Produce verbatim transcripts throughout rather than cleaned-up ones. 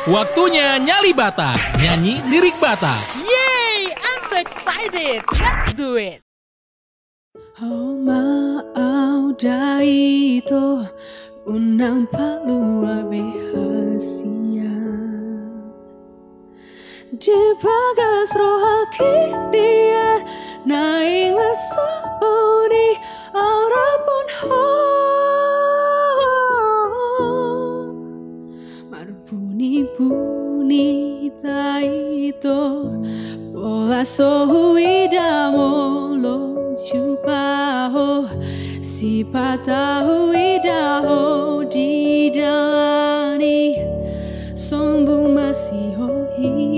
Waktunya nyali Batak, nyanyi lirik Batak. Yay! I'm so excited! Let's do it! Hauma au da ito, unang palua be hasian. Di bagas roha kinian, naeng ma songon i au rapot ho. Marbunibuni da ito, pola so huida molo jupa ho. Sipata huida ho di dalan i, sombung ma sian ho ito.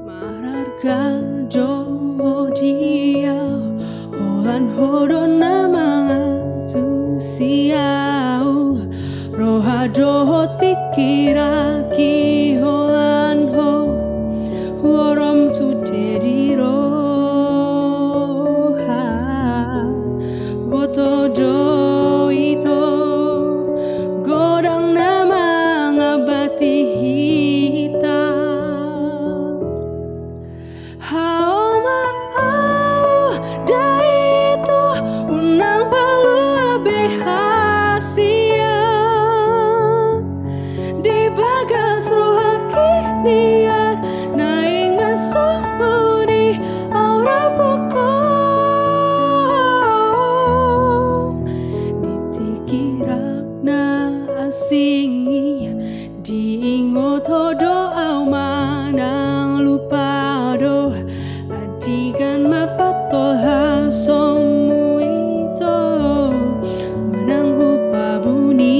Mararga do ho di au, holan ho do na mangantusi au. Roha dohot pingkiranki holan ho, huorom sude di roha. Boto do ito, godang na mangambati hita. Hauma au da ito, unang palua be hasian. Di bagas roha kinian, naeng ma songon i au rapot ho. Di tingki rap na asing i, diingot ho do au manang lupa do. Andigan ma patolhasonmu ito, manang hupabuni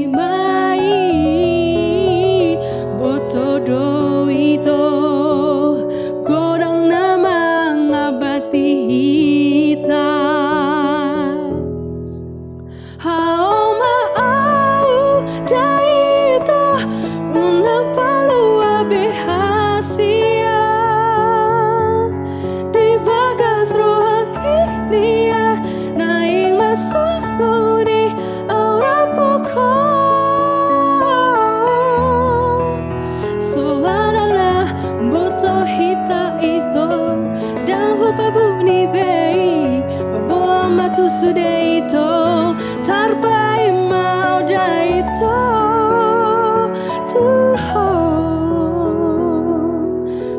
ma i. Boto do ito, godang na mangambati hita. Hauma au da ito, unang palua be hasian. Di bagas roha kinian, naeng ma songon i au rapot ho. Soara na boto hita ito, ndang hupabuni be i, paboa ma tusi sude ito, tarbaen ma au da ito tu ho.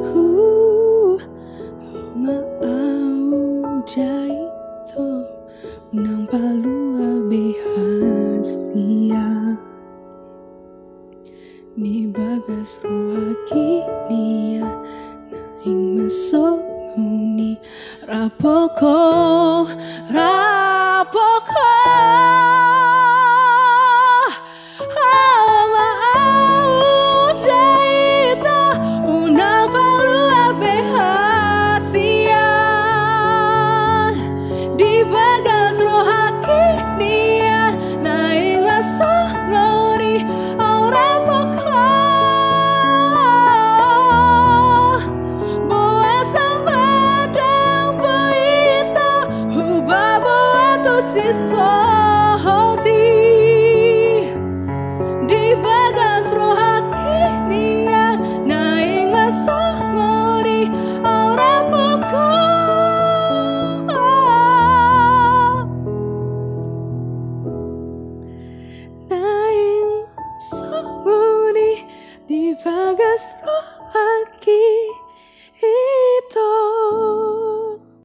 Hu, hauma au da ito, unang palua be hasian. Di bagas roha kinian, naeng ma songon i rapot ho, rapot ho. Hauma au da ito, unang palua be hasian. Di bagas roha kinian, naeng ma songon i au rapot ho. Boasa ma ndang boi ito hupaboa tusi sohot i. Di bagas roha kinian, naeng ma songon i au rapot ho. Naeng songon i di bagas roha